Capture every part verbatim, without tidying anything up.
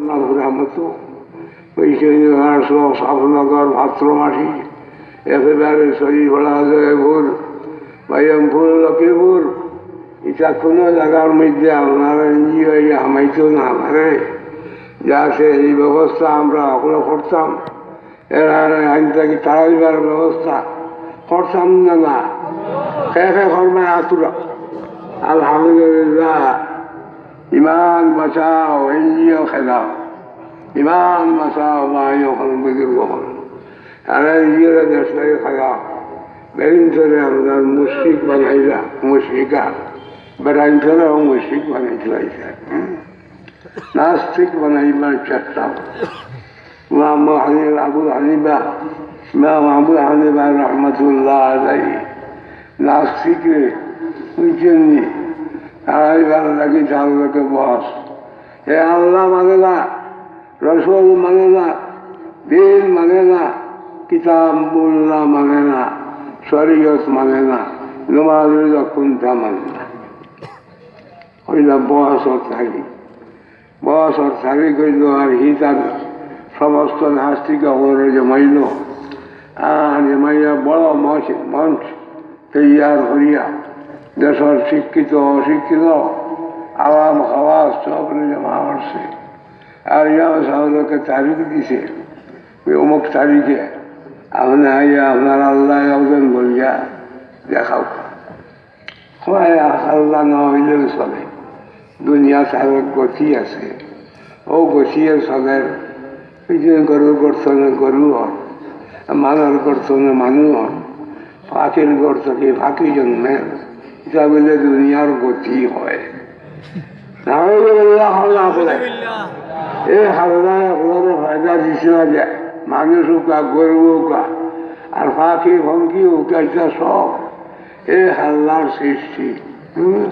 রহমত, ওই সেই সব সাফনগর, ভাদ্রমাসি, একেবারে সরিপাড়া, জয়পুর, বায়ামপুর, লক্ষ্মীপুর, ইটা কোনো জাগার মধ্যে আপনারা এনজিও ইয়া হামাইতো না পারে, যাতে এই ব্যবস্থা আমরা হকলে করতাম। এরা আইন থাকি তাড়াইবার ব্যবস্থা করতাম না, না। কে কে করবে আতুরা? আলহামদুলিল্লাহ। ইমান বাঁচাও, এনজিও খেলাও। ইমান বাঁচাও, ভাই অকল, বুজুর্গ অকল। আর এনজিও দেশ থাকি খেলাও। বেরিন ধরে আমরা মুশরিক বানাইলা, মুশরিকা। বেটাইন ধরে মুশরিক বানাইলা। হুম? নাস্তিক বানাইবার চেষ্টা। ইমাম আবু হানি-, আবু হানিফা, ইমাম আবু হানিফা রহমতুল্লাহ আলাইহি নাস্তিকরে, বুঝছেন নি? তারাই ভালো লাগে, তার লোকে বস। এ আল্লাহ মানে না, রসুল মানে না, দিন মানে না, কিতাবুল্লাহ মানে না, শরীয়ত মানে না, নমাজ রোজা কোনটা মানে না। অইলা বস অর তারিখ। বস অর তারিখ অইল আর হি তার সমস্ত নাস্তিক অকলরে জমাইল। আর জমাইয়া বড় মঞ্চ, মঞ্চ তৈয়ার করিয়া দেশর শিক্ষিত, অশিক্ষিত, আওয়াম খাওয়াস সবরে জমা করছে। আর ইমাম সাহেবকে তারিখ দিছে, অমুক তারিখে আপনি আইয়া আপনার আল্লাহ একজন বলিয়া দেখাও। হয়, আল্লাহ না অইলেও চলে। দুনিয়াত আরো গতি আছে। ও গতিয়ে চলের। ওই যে গরুর গর্ত না গরু অর, মানর গর্ত না মানু অর, পাখির গর্ত কি পাখি জন্মে, ইটা বলে দুনিয়ার গতি হয়। না অইলে আল্লাহ আল্লাহ বলে। এ আল্লাহ আপনারা ফায়দা দিছে না যে মানুষ হোক আর গরু হোক আর পাখি ফঙ্কি হোক, এটা সব এ আল্লাহর সৃষ্টি। হুম?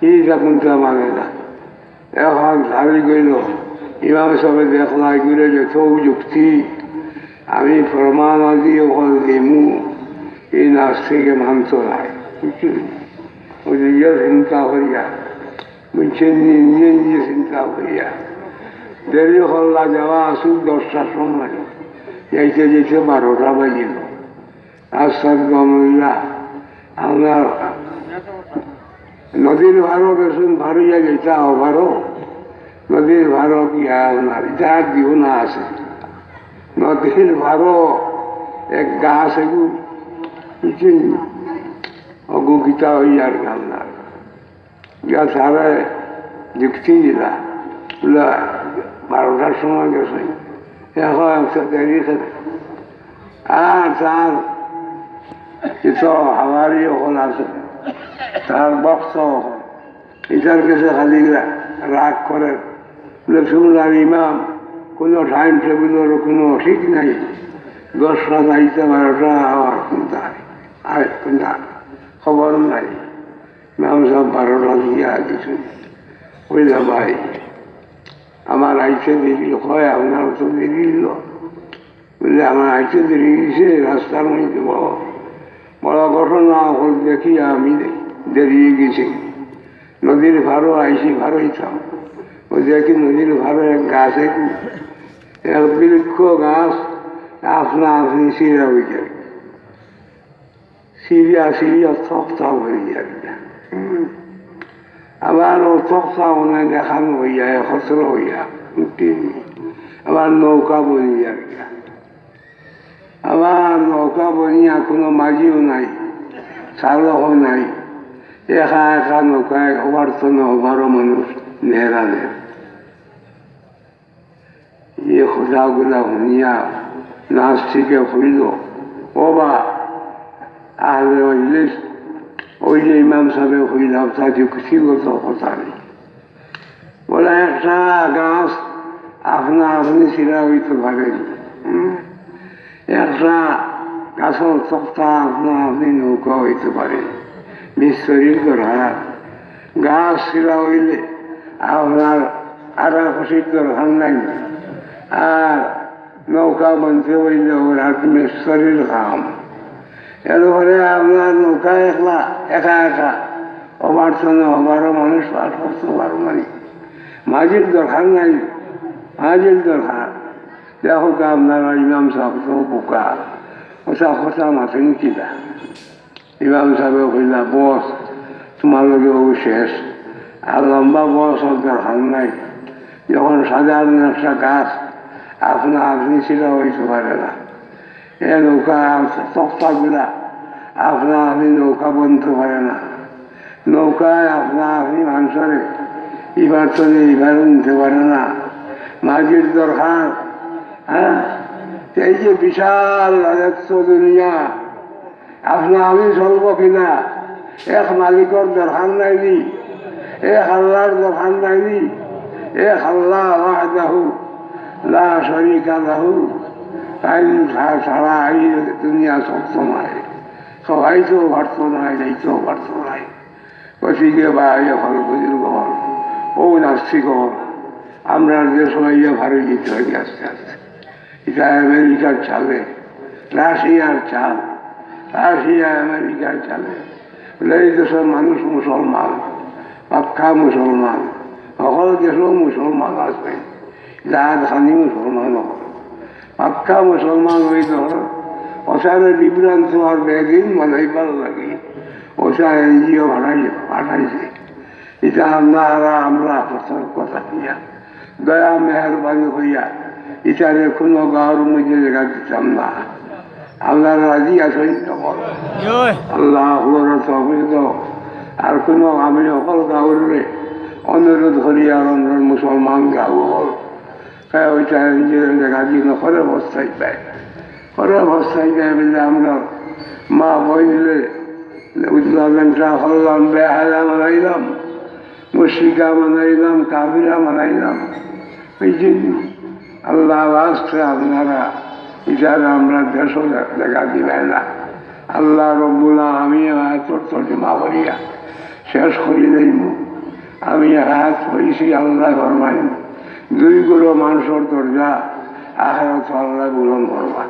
এই যখন তো মানে না। এখন দাবি করিল, ইমাম সাহেব দেখলা এগুলো যত যুক্তি, আমি প্রমাণ আদি ওখানে দিমু, এই নাস্তিকে মানত নাই। বুঝছেন? ওই যে ইয়ে চিন্তা করিয়া, বুঝছেন নি? নিজে নিজে চিন্তা করিয়া। দেরি হল্লা যাওয়া আসুক দশটার সময়, যাইতে যাইতে বারোটা বাজিল। আস্তাগফিরুল্লাহ। আপনার নদীর পারো গেছইন, পারো ইয়া গেছা, ও পারো। নদীর পারো কি আর না, যার জীবন আছে। নদীর পারো এক গাছ এগু, বুঝছেন? অগু কিতা হই আর গান না। ইয়া সারা যুক্তি দিলা। বলে, বারোটার সময় গেছে। এখন একটা দেরি করে। আর তার কিছু হাওয়ারি অকল আছে, তার ভক্ত অকল। ইটার কাছে খালি রা-, রাগ করে। বলে, শুনলাম ইমাম, কোনো টাইম টেবিলের কোনো ঠিক নাই। দশটা যাইতে বারোটা আওয়ার কোনটা, আর কোনটা খবর নাই। ইমাম সাহেব বারোটা দিয়া কিছু। কইলা, ভাই, আমার আইতে দেরি হয়, আপনার তো দেরি হইল। বলে, আমার আইতে দেরি হয়েছে, রাস্তার মধ্যে বড়, বড় ঘটনা অকল দেখি আমি দেরি হয়ে গেছে। নদীর পারো আইছি, পারো হইতাম। ও দেখি নদীর পারো এক গাছ, এক, এক বৃক্ষ গাছ আপনা আপনি ছিঁড়া হয়ে যায়। সিরিয়া, সিরিয়া তক্তা হয়ে যায়। হুম। আবার ও তক্তা ওনায় দেখানো হইয়া, একত্র হইয়া, বুঝছেন? আবার নৌকা বনি যায়। আবার নৌকা বনিয়া কোনো মাঝিও নাই, চালকও নাই, একা একা নৌকায় হবার তো না হবারও মানুষ নেড়া নেড়। এই কথাগুলা শুনিয়া নাস্তিকে কইল, "ও বা, আহলে মজলিস, ওই যে ইমাম সাহেব কইলা, তা যুক্তিগত কথা নেই।" বলে, "একটা গাছ আপনা আপনি ছিঁড়া হইতে পারে নি। হুম? একটা গাছের তক্তা আপনা আপনি নৌকা হইতে পারে নি। মিস্ত্রির দরকার।" গাছ ছিঁড়া হইলে আপনার আটা খুশির দরকার নাই। আর নৌকা বানতে হইলে ওর হাত মিস্ত্রির কাম। এরপরে আপনার নৌকা একলা, একা একা, ওবার তো না, ওবারও মানুষ পার করতে পারো মানে। মাঝির দরকার নাই। হাজির দরকার। দেখো তো আপনারা ইমাম সাব তো বোকা, কথা কথা মাতেন কিনা? ইমাম সাবে কইলা, "বস, তোমার লগে অউ শেষ, আর লম্বা বস অর দরকার নাই।" যখন সাধারণ একটা গাছ আপনা আপনি ছিলা অইতে পারে না, এ নৌকা তক্তাগুলা আপনা আপনি নৌকা বনতে পারে না, নৌকায় আপনা আপনি মানুষরে ইবার তনে ইবার নিতে পারে না। মাঝির দরকার, হ্যাঁ, এই যে বিশাল রাজত্ব দুনিয়া, আপনা আমি চলবো কিনা? এক মালিকর দরকার নাই নি, এক আল্লাহর দরকার নাই নি, এক আল্লাহ ওয়াহদাহু লা শরীকা লাহু, তাইন ছা-, ছাড়া এই দুনিয়া চলতো নায়, খাওয়াইতেও পারতো নায়, যাইতেও পারতো নায়। গতিকে ভাই অকল, বুজুর্গ অকল, অউ নাস্তিক অকল, আমরার দেশো আইয়া ফারই দিতে অইবো আস্তে আস্তে। ইটা আমেরিকার চালে, রাশিয়ার চাল, রাশিয়া আমেরিকার চালে। বলে, এই দেশর মানুষ মুসলমান, পাক্কা মুসলমান, হকল দেশো মুসলমান আছে, জাহাজ খানি মুসলমান অকল, পাক্কা মুসলমান অইলে অতারে বিভ্রান্ত আর বেদিন বানাইবার লাগি অতা এনজিও বানাই-, বানাইছে। ইটা আপনারা আমরা সতর্কতা দিয়া দয়া মেহেরবানি করিয়া ইটারে কুনু গাঁওর মধ্যে জাগা দিতাম না। আপনারা রাজি আছইন তো? বলো। জয়। আল্লাহ আপনারে তৌফিক দেও। আর কুনু আমি হকল গাঁওরে অনুরোধ করি, আর আমরার মুসলমান গাঁও অকল, হে ওইটা নিজের জাগা দিন করে বস্তাই পায়, করে বস্তাই পায় বলে আমরা মা বইনরে উদ্ভাবনটা করলাম, বেহায়া বানাইলাম, মুশরিকা বানাইলাম, কাফিরা বানাইলাম। এই জন্য আল্লাহ রাস্তায় আপনারা ইটারে আমরা দেশো জাগা দিবেন না। আল্লাহ রব্বুল আলামিন আয়াতর তর্জমা করিয়া শেষ করি দিমু। আমি আয়াত পড়ছি, আল্লাহ ফরমাইন, দুই গুরু মানুষর দরজা আখেরাত আল্লাহ বুলন্দ করবা।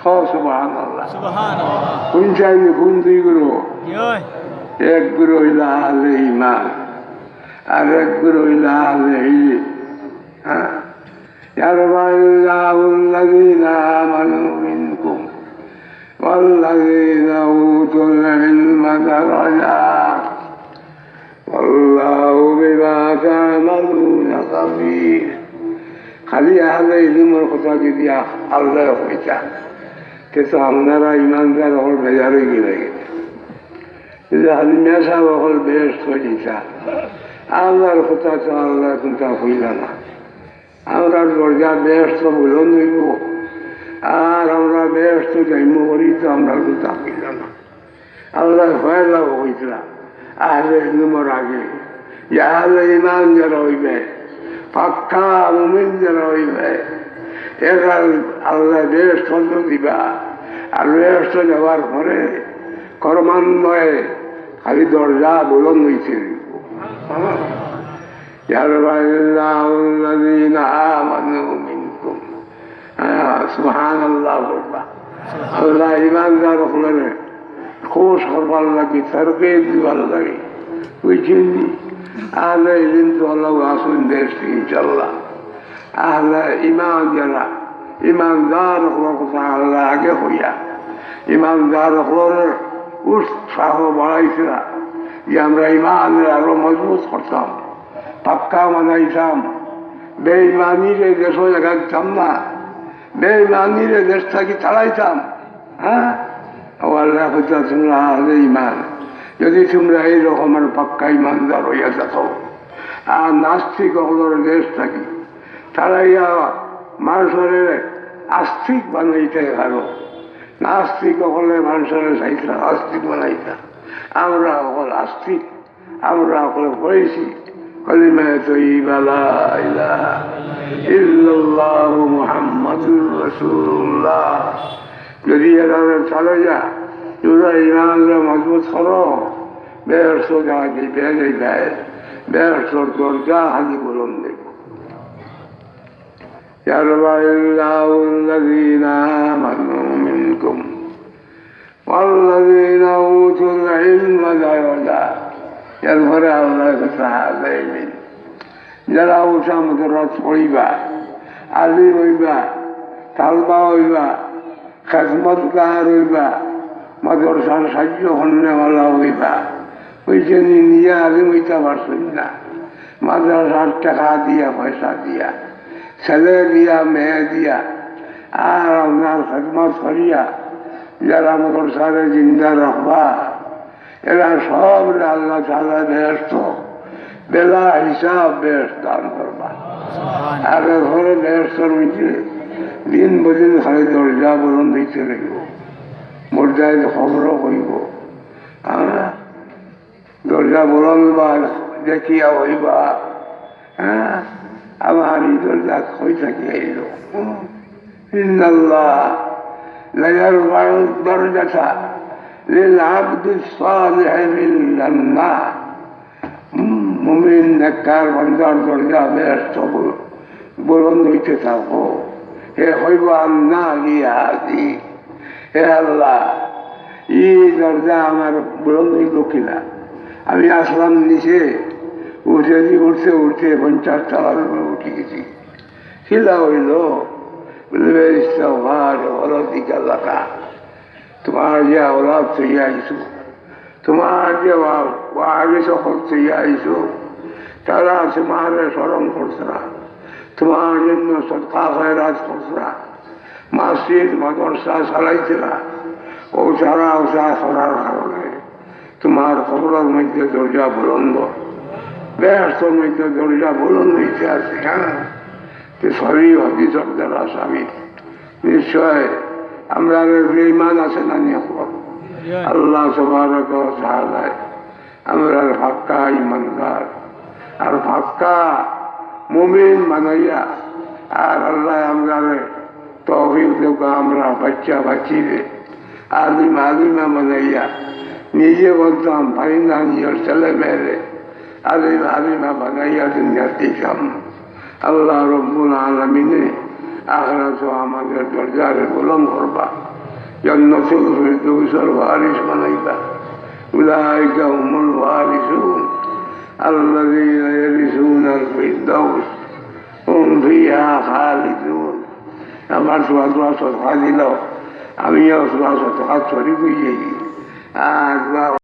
কও সুবহানাল্লাহ। সুবহানাল্লাহ। কোন চাইলে কোন দুই গুরু? কি হয়? এক গুরু অইলা আহলে ইমান, আর এক গুরু অইলা আহলে ইলম। হ্যাঁ। يرفع الله الذين آمنوا منكم والذين أوتوا العلم درجات والله بما تعملون خبير। খালি আহলে ইলমর কথা যদি আ-, আল্লাহ কইতা, তে তো আপনারা ইমানদার অকল বেজার অই গেলা। যদি খালি মেসাব অকল বেহেশত অই গেতা, আল্লাহর কথা তো আল্লাহ কুনতা কইলা না। আমরার দরজা বেহেশত বুলন্দ অইবো, আর আমরা বেহেশত যাইমু করি তো আমরার কুনতা কইলা না। আল্লাহ পয়লা কইতরা, আহলে ইলমর আগে, যে আহলে ইমান যারা অইবে, পাক্কা মুমিন যারা অইবে, এরা আল্লাহ বেহেশত দিবা। আর বেহেশত যাওয়ার পরে ক্রমান্বয়ে খালি দরজা বুলন্দ অইতে অইবো। يرفع الله الذين آمنوا منكم। হ্যাঁ, সুবহানাল্লাহ বলবা। আল্লাহ ইমানদার অকলরে খুশ করবার লাগি, তরগিব দিবার লাগি। বুঝছইন নি? আহলে ইলম তো আল্লাহ আসুন দেশ, ইনশাআল্লাহ। আহলে ইমান যারা, ইমানদার অকলর কথা আল্লাহ আগে কইয়া, ইমানদার অকলর উৎসাহ বাড়াইতরা, যে আমরা ইমানরে আরো মজবুত করতাম, পাক্কা বানাইতাম, বেইমানিরে দেশো জাগা দিতাম না, বেইমানিরে দেশ থাকি তাড়াইতাম। হ্যাঁ? ও আল্লাহ কইতা, তোমরা আহলে ইমান, যদি তোমরা এই রকমের পাক্কা ইমানদার অইয়া থাকো, আর নাস্তিক অকলর দেশ থাকি তাড়াইয়া মানষরে আস্তিক বানাইতায় পারো, নাস্তিক অকলে মানষরে চাইতরা আস্তিক বানাইতা, আমরা অকল আস্তিক। আমরা অকলে পড়ছি কলিমায়ে তৈয়বা, লা ইলাহা ইল্লাল্লাহু মুহাম্মাদুর রাসূলুল্লাহ। যদি এরারে চালাইয়া তোমরা ইমানরে মজবুত করো, বেহেশত যাইতে, বেহেশত যাইতে, বেহেশতর দরজা খালি বুলন্দ অইবো। يرفع الله الذين آمنوا منكم والذين أوتوا العلم درجات। এরপরে আল্লাহর কথা আহলে ইলম। যারা উষা মাদ্রাসাত পড়িবা, আলিম অইবা, তালবা অইবা, খেদমতগার অইবা, মাদ্রাসার সাহায্য করনেওয়ালা অইবা, অইছেন নি নিজে আলিম অইতা পারছইন না, মাদ্রাসার টেকা দিয়া, পয়সা দিয়া, ছেলে দিয়া, মেয়ে দিয়া, আর আপনার খেদমত করিয়া যারা মাদ্রাসারে জিন্দা রাখবা, এরা সবরে আল্লাহ তাআলা বেহেশত, বেলা হিসাব বেহেশত দান করবা। আর এরপরে বেহেশতর মধ্যে দিন বদিন খালি দরজা বুলন্দ অইতে রইবো, মুর্দায় কবরও কইবো। আমরা দরজা বুলন্দ বা দেখিয়া অইবা, হ্যাঁ, আমার এই দরজা কই থাকি আইলো? ইন্নাল্লাহ লা ইয়ারফাউ দারাজাতা লিল আবদিস সালিহি ইল্লাল্লাহ। হুম, মুমিন নেককার বান্দার দরজা বেহেশত বুল-, বুলন্দ অইতে থাকবো। হে কইবো, "আন্না লি হাযি।" হে আল্লাহ, ই দরজা আমার বুলন্দ অইলো কিলা? আমি আসলাম নিচে, উঠে দি উঠতে উঠতে পঞ্চাশ তলার উপরে উঠি গেছি। কিলা অইলো? বলে, "ইস্তেগফার ওয়ালাদিকা লাকা।" তোমার যে আওলাদ থইয়া আইছো, তোমার যে ওয়া-, ওয়ারিস অকল থইয়া আইছো, তারা তোমারে স্মরণ করছে না, তোমার জন্য সদকা খয়রাত করছে না, মসজিদ মাদ্রাসা চালাইছে না, ও তারা ওটা করার কারণে তোমার কবরর মধ্যে দরজা বুলন্দ, বেহেশতর মধ্যে দরজা বুলন্দ অইতে আছে, হ্যাঁ? তো সহি হাদিসর দ্বারা সাবিত। নিশ্চয় আমরার উপরে ঈমান আছে না নি? আল্লাহ তাবারাক ওয়া তাআলায় আমরারে পাক্কা ঈমানদার আর পাক্কা মুমিন বানাইয়া, আর আল্লাহ আমরারে তৌফিক দেউক্কা, আমরা বাচ্চা বাচ্চিরে আলিম আলিমা বানাইয়া, নিজে বলতাম পারি না, নিজের ছেলে মেয়েরে আলিম আলিমা বানাইয়া দুনিয়াত দিতাম। আল্লাহ রব্বুল আলামিনে আখিরাতো আমাদের দরজারে বুলন্দ করবা, জান্নাতুল ফিরদাউসর ওয়ারিস বানাইবা। উলাইকা হুমুল ওয়ারিসুন আল্লাযীনা ইয়ারিসুনাল ফিরদাউস হুম ফিহা খালিদুন। আমার সওয়াব সদকা দিল, আমিও সওয়াব সদকা শরিক অই যাই। আর